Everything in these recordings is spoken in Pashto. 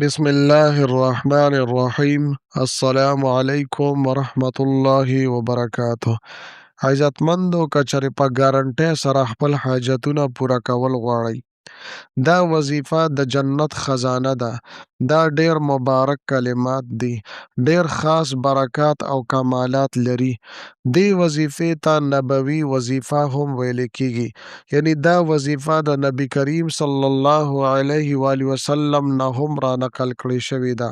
بسم الله الرحمن الرحیم. السلام علیکم ورحمت الله وبرکاته. عزتمندو، که چېرې په ګارنټۍ سره خپل حاجتونه پوره کول غواړئ، دا وظیفه د جنت خزانه ده. دا ډېر مبارک کلمات دي، ډېر خاص برکات او کمالات لري. دې وظیفې ته نبوي وظیفه هم ویل کیږي، یعنی دا وظیفه د نبی کریم صلی الله علیه و آله وسلم نه هم را نقل کړې شوې ده.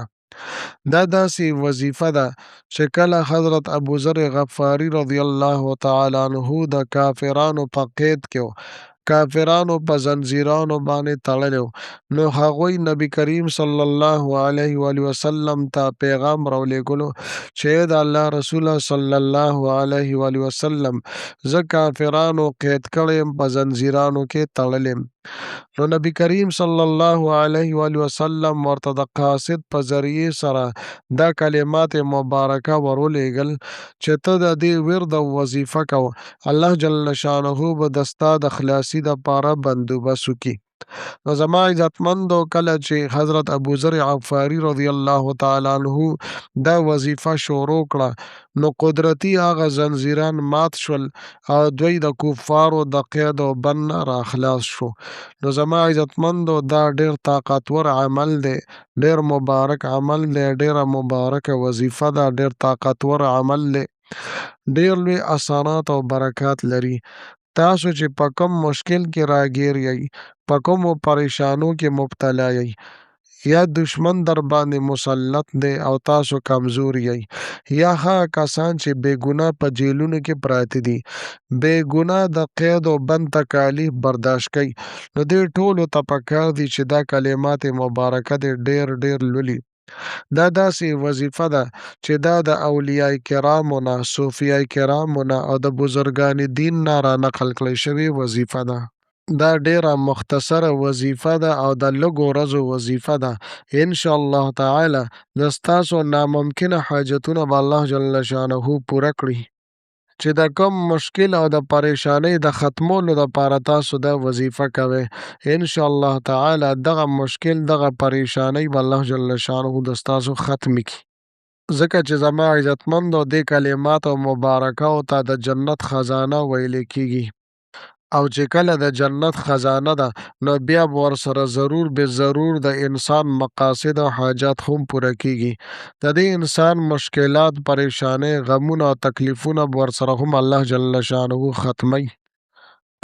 دا داسې وظیفه ده چې کله حضرت ابوذر غفاري رضی الله تعالی عنہ د کافرانو په قید کې، کافرانو په زنځیرانو باندې تړلی، نو هغوی نبی کریم صلی الله علیه و آله وسلم ته پیغام راولېږلو چې د الله رسول صلی الله علیه و آله وسلم، زه کافرانو قید کړی یم، په زنځیرانو کې تړلی یم. نو نبی کریم صلی الله علیه و آله وسلم ورته د قاصد په ذریعه سره دا کلمات مبارکه ورولېږل چې ته د دې ورد او وظیفه کوه، الله جل شانه به د ستا د خلاصي دپاره بندوبست وکړي. نو زما عزتمندو، کله چې حضرت ابوذر غفاري رضی الله تعالی عنہ دا وظیفه شروع کړه، نو قدرتي هغه زنځیران مات شول او دوی د کفارو د قید او بند نه راخلاص شو. نو زما عزتمندو، دا ډېر طاقتور عمل دی، ډېر مبارک عمل دی، ډېره مبارکه وظیفه ده، ډېر طاقتور عمل دی، ډېر لوی اثرات او برکات لري. تاسو چې په کوم مشکل کې راګیر یئ، په کومو پریشانو کې مبتلا یئ، یا دشمن در باندې مسلط دی او تاسو کمزور یئ، یا هغه کسان چې بې ګناه په جیلونو کې پراته دي، بې ګناه د قید او بند تکالیف برداشت کوي، نو دې ټولو ته پکار دي چې دا کلمات مبارکه دې ډېر ډېر لولي. دا داسې وظیفه ده چې دا د اولیاء کرامو نه، صوفیاء کرامو نه او د بزرګان دین نه را نقل کړی شوې وظیفه ده. دا ډیره مختصره وظیفه ده او د لږو ورځو وظیفه ده. ان شاء الله تعالی د ستاسو ناممکنه حاجتونه به الله جل شانه پوره کړي. چې د کوم مشکل او د پریشانۍ د ختمولو لپاره تاسو دا وظیفه کوئ، ان شاء الله تعالی دغه مشکل، دغه پریشانۍ به الله جل شانه د ستاسو ختم کړي. ځکه چې زما عزتمندو، دې کلمات او مبارکاو ته د جنت خزانه ویل کیږي، او چې کله د جنت خزانه ده، نو بیا به ورسره ضرور به ضرور د انسان مقاصد او حاجات هم پوره کیږي. د دې انسان مشکلات، پریشانۍ، غمونه او تکلیفونه به ورسره هم الله جل شانه ختموي.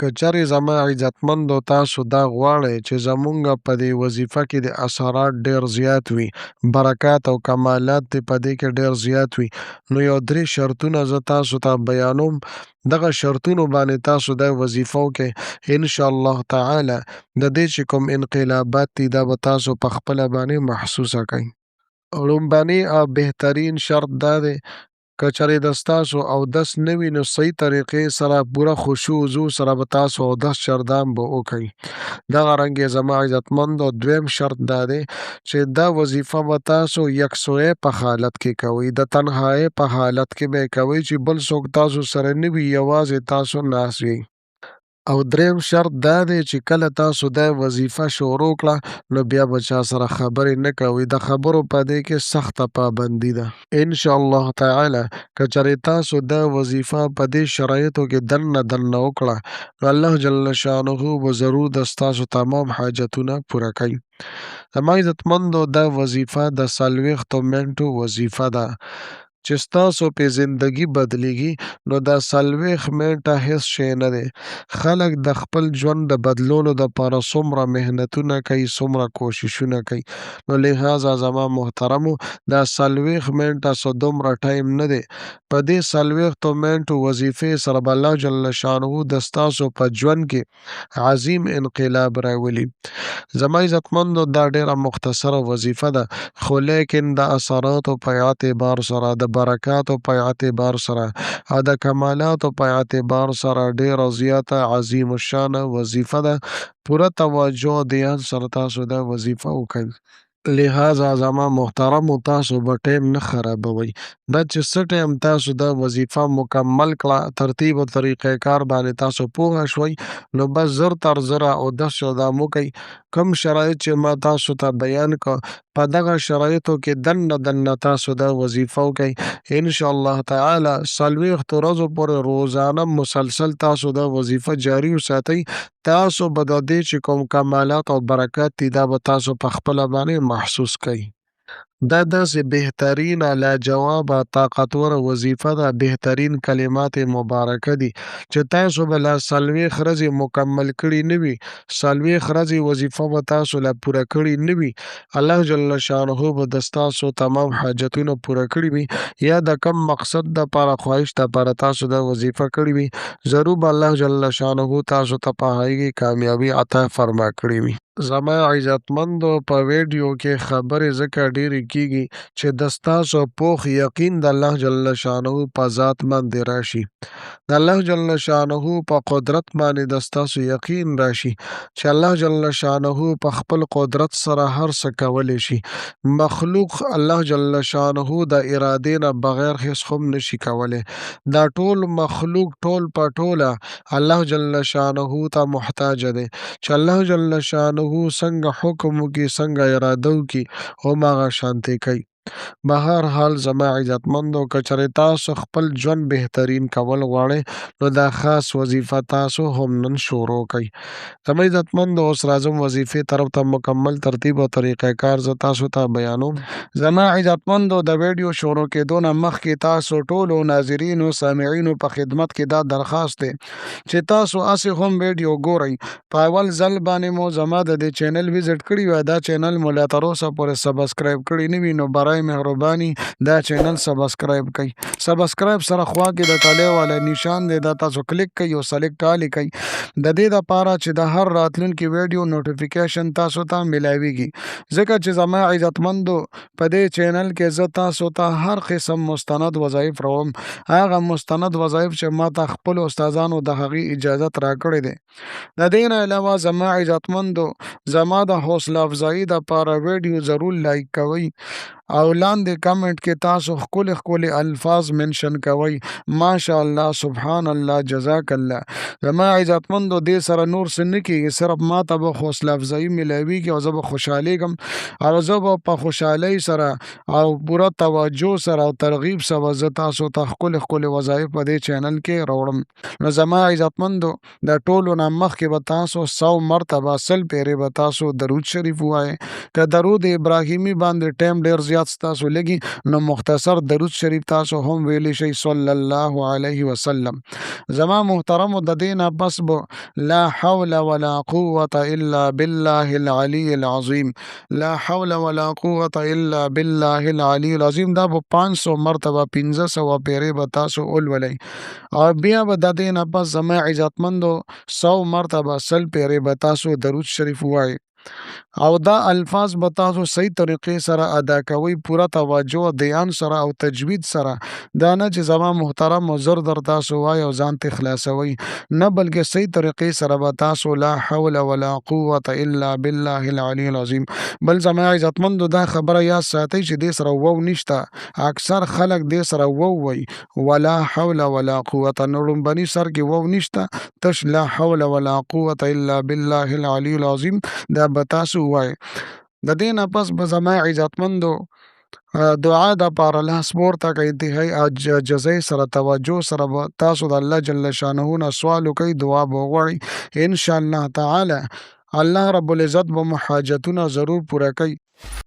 که چېرې زما عزتمندو تاسو دا غواړئ چې زمونږ په دې وظیفه کې د اثرات ډېر زیات وي، برکات او کمالات دې په دې کې ډېر زیات وي، نو یو درې شرطونه زه تاسو ته بیانوم. دغه شرطونو باندې تاسو دا وظیفه وکړئ، ان شاء الله تعالی د دې چې کوم انقلابات دي، دا به تاسو په خپله باندې محسوسه کړئ. لومبنی او بهترین شرط دا دی، که چېرې د ستاسو اودس نه وي، نو صحیح طریقې سره پوره خشوع وضوع سره به تاسو اودس چردام به وکړئ. دغه رنګ زما عزتمند او دویم شرط دا دی چې دا وظیفه به تاسو یکسوی په حالت کې کوئ، د تنهایی په حالت کې به کوئ چې بل څوک تاسو سره نه وي، یوازې تاسو ناست یئ. او دریم شرط دا دی چې کله تاسو دا وظیفه شروع کړه، نو بیا به چا سره خبرې نه کوئ. د خبرو په دې کې سخته پابندي ده. ان شاء الله تعالی که چېرې تاسو دا وظیفه په دې شرایطو کې دننه دننه وکړه، نو الله جل شانه به ضرور د ستاسو تمام حاجتونه پوره کوي. زما عزتمندو، دا وظیفه د 40 منټو وظیفه ده. چې ستاسو په زندگی بدلیږي، نو دا 40 منټه هیڅ شی نه دی. خلک د خپل ژوند د بدلولو دپاره څومره محنتونه کوي، څومره کوششونه کوي، نو لهذا زما محترمو، دا 40 منټه څه دومره ټایم نه دی. په دې 40 منټو وظیفې سره به الله جل شانه د ستاسو په ژوند کې عظیم انقلاب راولي. زما عزتمندو، دا ډیره مختصره وظیفه ده، خو لیکن د اثراتو په اعتبار سره، د برکاتو په اعتبار سره او د کمالاتو په اعتبار سره ډیره زیاته عظیم الشانه وظیفه ده. پوره توجه او دیان سره تاسو دا وظیفه وکړئ. لهذا زما محترمو، تاسو به ټایم نه خرابوئ. دا چې څه ټایم تاسو دا وظیفه مکمل کړه، ترتیب او طریقه کار باندې تاسو پوه شوئ، نو بس زر تر زره اودس چردام وکړئ. کوم شرایط چې ما تاسو ته بیان کړ، په دغه شرایطو کې دننه دننه تاسو دا وظیفه وکړئ. ان شاء الله تعالی 40 ورځو پورې روزانه مسلسل تاسو دا وظیفه جاری وساتئ، تاسو به د دې چې کوم کمالات او برکات دي دا به تاسو په خپله باندې محسوس کړئ. دا داسې بهترینه لاجوابه طاقتوره وظیفه ده، بهترین کلمات مبارکه دي چې تاسو به لا 40 ورځې مکمل کړي نه وي، 40 ورځې وظیفه به تاسو لا پوره کړي نه وي، الله جل شانه به د ستاسو تمام حاجتونه پوره کړي وي، یا د کوم مقصد دپاره خواهش دپاره تاسو دا وظیفه کړي وي، ضرور به الله جل شانه تاسو ته په هغې کې کامیابي عطا فرما کړي وي. زما عزتمندو، په ویډیو کې خبرې ځکه ډېرې کیږي چې د ستاسو پوخ یقین د الله جل شانه په ذات باندې راشي، د الله جل شانه په قدرت باندې د ستاسو یقین راشي چې الله جل شانه په خپل قدرت سره هر څه کولی شي. مخلوق الله جل شانه د ارادې نه بغیر هیڅ هم نشي کولی. دا ټول مخلوق ټول په ټوله الله جل شانه ته محتاج دی چې الله جل شانه څنګه حکم وکړي، څنګه اراده وکړي، هماغه شانتې کوي. بهر حال زما عزتمندو، که چېرې تاسو خپل ژوند بهترین کول غواړئ نو دا خاص وظیفه تاسو هم نن شروع کړئ. زما عزتمندو، اوس راځم وظیفې طرف ته، مکمل ترتیب او طریقه کار زه تاسو ته بیانوم. زما عزتمندو، د ویډیو شروع کېدو نه مخکې تاسو ټولو ناظرینو سامعینو په خدمت کې دا درخواست دی چې تاسو هسې هم ویډیو ګورئ، په اول ځل باندې مو زما د دې چینل ویزیټ کړی وي، دا چینل مو لا تر اوسه پورې سبسکرایب کړی نه وي، نو برای مهرباني دا چینل سبسکرایب کړئ. سبسکرایب سره خوا کې د ټلې والا نشان دی، دا تاسو کلیک کړئ او سلیکټ آل کړئ، د دې دپاره چې د هر راتلونکي ویډیو نوټیفیکیشن تاسو ته ملاویږي. ځکه چې زما عزتمندو، په دې چینل کې زه تاسو ته هر قسم مستند وظایف راوړم، هغه مستند وظایف چې ما ته خپل استادانو د هغې اجازت راکړی دی. د دې نه علاوه زما عزتمندو، زما د حوصله افزایي دپاره ویډیو ضرور لایک کوئ او لاندې کمنټ کې تاسو ښکلي ښکلي الفاظ منشن کوئ، ماشاءالله، سبحان الله، جزاک الله. زما عزتمندو، دې سره نور څه نه کېږي، صرف ما ته به حوصله افزایي ملاویږي او زه به خوشحالېږم، او زه به په خوشحالۍ سره او پوره توجه سره او ترغیب سره به زه تاسو ته ښکلي ښکلي وظایف په دې چینل کې راوړم. نو زما عزتمندو، د ټولو نه مخکې به تاسو 100 مرتبه 100 پیرې به تاسو درود شریف ووایئ. که درود ابراهیمي باندې ټایم ډېر زیات ستاسو لګي نو مختصر درود شریف تاسو هم ویلی شئ، صلی الله علیه وسلم. زما محترمو، د دې نه پس به لا حول ولا قوة الا بالله العلی العظیم، لا حول ولا قوة الا بالله العلی العظیم، دا به 500 مرتبه 500 پیرې به تاسو ولولئ. او بیا به د دې نه پس زما عزتمندو 100 مرتبه 100 پیرې به تاسو درود شریف ووایئ، او دا الفاظ به تاسو صحیح طریقې سره ادا کوئ، پوره توجه او دیان سره او تجوید سره. دا نه چې زما محترم او زر در تاسو وایئ او ځان ته خلاصوئ نه، بلکې صحیح طریقې سره به تاسو لا حول ولا قوة الا بالله العلی العظیم. بل زما عزتمندو، دا خبره یاد ساتئ چې دې سره وو نشته، اکثر خلک دې سره وو وایي، ولا حول ولا قوة، نو لومبني سر کې وو نشته، تش لا حول ولا قوة الا بالله العلی العظیم دا به تاسو ووایئ. د دې نه پس به زما عزتمندو دعا د پاره لاس پورته کړئ، انتهایی عاجزۍ سره توجه سره به تاسو د الله جل شانه نه سوال وکړئ، دعا به وغواړئ، ان شاء الله تعالی الله رب العزت به مو حاجتونه ضرور پوره کوي.